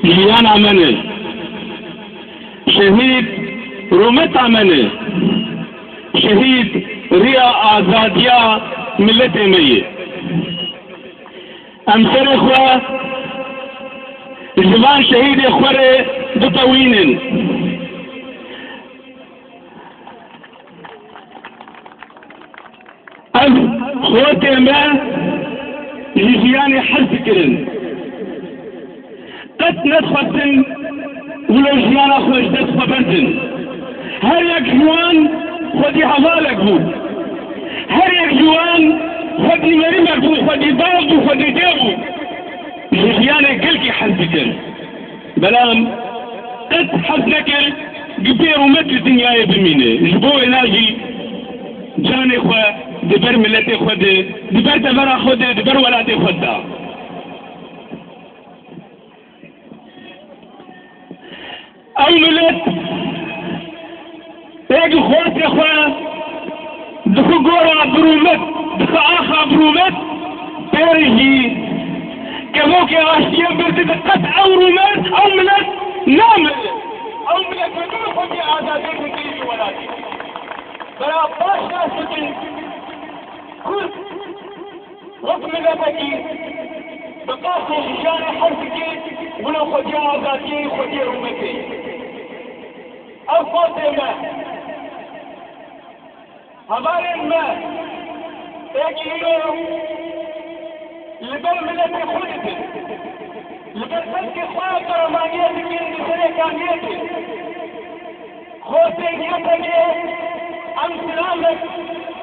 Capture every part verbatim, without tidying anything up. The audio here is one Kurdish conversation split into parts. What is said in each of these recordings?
Jiyana me ne. Şehîd rûmeta me ne. Şehîd riya azadiya miletê me ye. Em serê xwe ji van şehîdê xwe re bitewînin. Ev xortê me ji jiyanê hez dikirin. Qet nedixwestin wilo jiyana xwe ji dest xwe berdin. Her yek ji wan xwedî hevalek bû. Her yek ji wan xwedî merimek bû, xwedî bav bû, xwedî dê bû. Ji jiyanê gelkî hez dikir. Belam qet hez nekir gi bê rûmet li dinyayê bimîne. Ji bo wêna jî canê xwe di ber miletê xwe de, di ber devera xwe de, di ber welatê xwe de da. Ew milet ê gi xortê xwe dixwe gora bi rûmet, dixwe axa bi rûmet, pêrê jî kevokê aştiyê bir dide qet ew rûmet, ew milet namire. Ew milet bi xwe jî azadiyê bi dî welatî. Bera baş nas bikin, Kurd wek miletekî bi qasê ji jiyanê hez dike, wilo xwediyê azadiyê, xwediyê rûmetê. Ev xortê me, hevalên me, ê ki îro li ber miletê xwe dikin, li ber xelkê xwe qeremaniyê dikin, li serê kaniyê dikin. Xortên Y P G, em silamek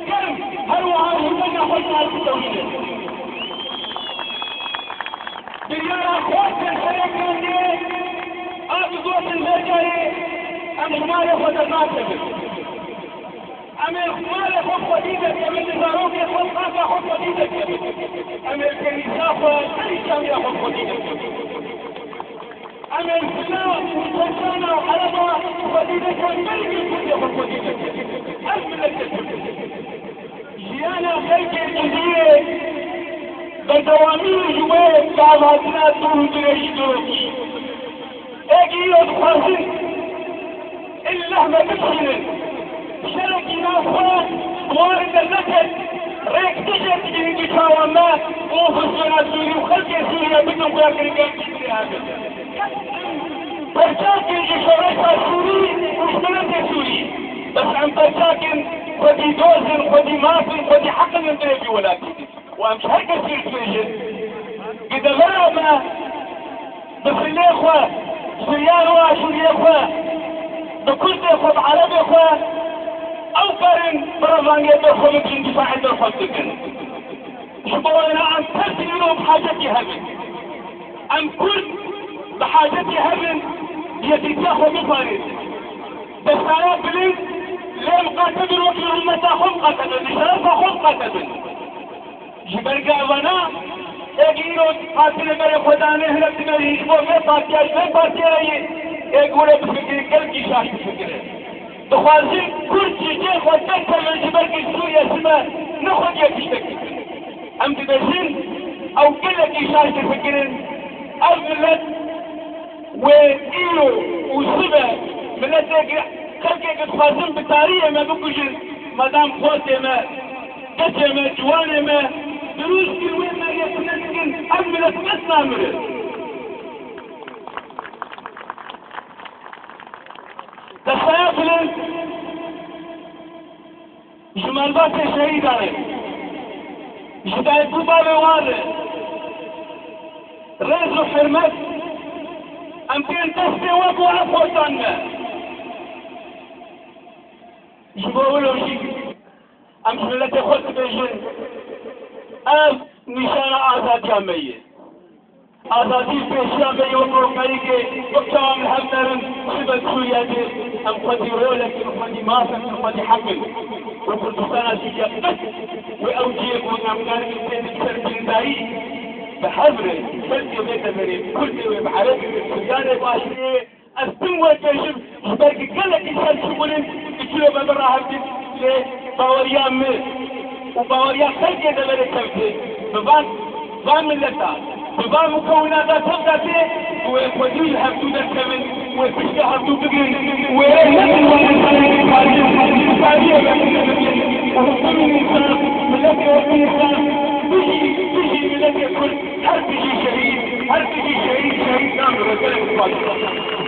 germ her wiha ji benda xwe dixwazin dewînin. Biryara xortên serokên dê a digotin vê carê em ji malê xwe dernakevin. Em ê malê xwe xwedî derkevin, li zarokê xwe, qasa xwe xwedî derkevin. Em ê kênîsa xwe, serî camiya xwe xwedî derkevin. Em ê silah û çekdana û ereba xwedî nekin, berî kurdê xwe xwedî nekin. Ev miletê Kurd e. Jiyana xelkê Cizîrê berdewamî ji wê bi avhatina dûr û dirêjî dirokî. Ê ki îro dixwazin Îllah me bikişînin. Şerekî nav xwe bi wan re derneket. Rêk tije digihîn di çawan me û opozîsyona Sûrî û xelkê Sûriye bidin xuya girîngehî Sûrî hebin. Perçakên ji şoreşa Sûrî û ji miletê Sûrî. Bes em perçakên xwedî doz in, xwedî maf in, xwedî heq in li dirêjî welatî. Û em ji her kesî dibêjin, bi devera me, bi filê xwe, Suryan û Aşûriyê xwe, bi Kurdê xwe, bi Erebê xwe, ew karin bi revangê ber xwe bikin, dîfaê ber xwe bikin. Ji bo wêna em her tim îro bi hacetî hev in. Em Kurd bi hacetî hev in, bi yekîtiya xwe biparêzin. Destaya bilind lê miqate bin, wekî rûmeta xwe miqate bin, bi şerefa xwe miqate bin. Ji ber ku evana ê ki îro hatine berê xwe dane, hinek dime jî ji bo vê partiya, ji vê partiya yê ê ki were bifikire, gelkî şaş bifikire. Dixwazin Kurd ji cihê xwe derkevin, ji ber ku Sûriye sime ne xwediyê tiştekî. Em dibêjin, ew gelekî şaş difikirin. Ev milet wê îro û sibe miletê ku, xelkê ku dixwazin bi tariyê me bikujin, madam xortê me, keçê me, ciwanê me, dirûşkên wê meriyê tune dikin, ev milet qet namire. Destaya bilind ji malbatê şehîdan re, ji dayik û bavê wan re rêz û hurmet em tên destê we bo ev xortan me. Ji bo wilo jî em ji miletê xwe dibêjin, ev nîşana azadiya me ye. Azadî pêşiya me ye, wek rokayî ke wek çawa em li hev nerin, sibe di Sûriye de em xwedî rol in, xwedî maf in, xwedî heq in. Û Kurdistana Sûriye qet wê ew cihê ku em karin tên li ser birîndayî bi hev re, xelkê vê deverê, Kurdê wê, bi Erebê wê, Suryanê, bi Aşûriyê, Ez tim we dibêjim, ji ber ku gelekî ser çi bûnin, îro me bira hev dît, lê baweriya min û baweriya xelkê deverê kevtê, bi van, van mileta, bi van mukewinata tev de tê, Wê xwedî li hevdû derkevin, wê pişta hevdû bigrin, wê nekin wek insanên tarî, tarî wek bibin. Û hûn bibin însan, miletê wek însan, bijî, bijî miletê Kurd, her bijî şehîd, her bijî şehîd, şehîd namire, gelek spas.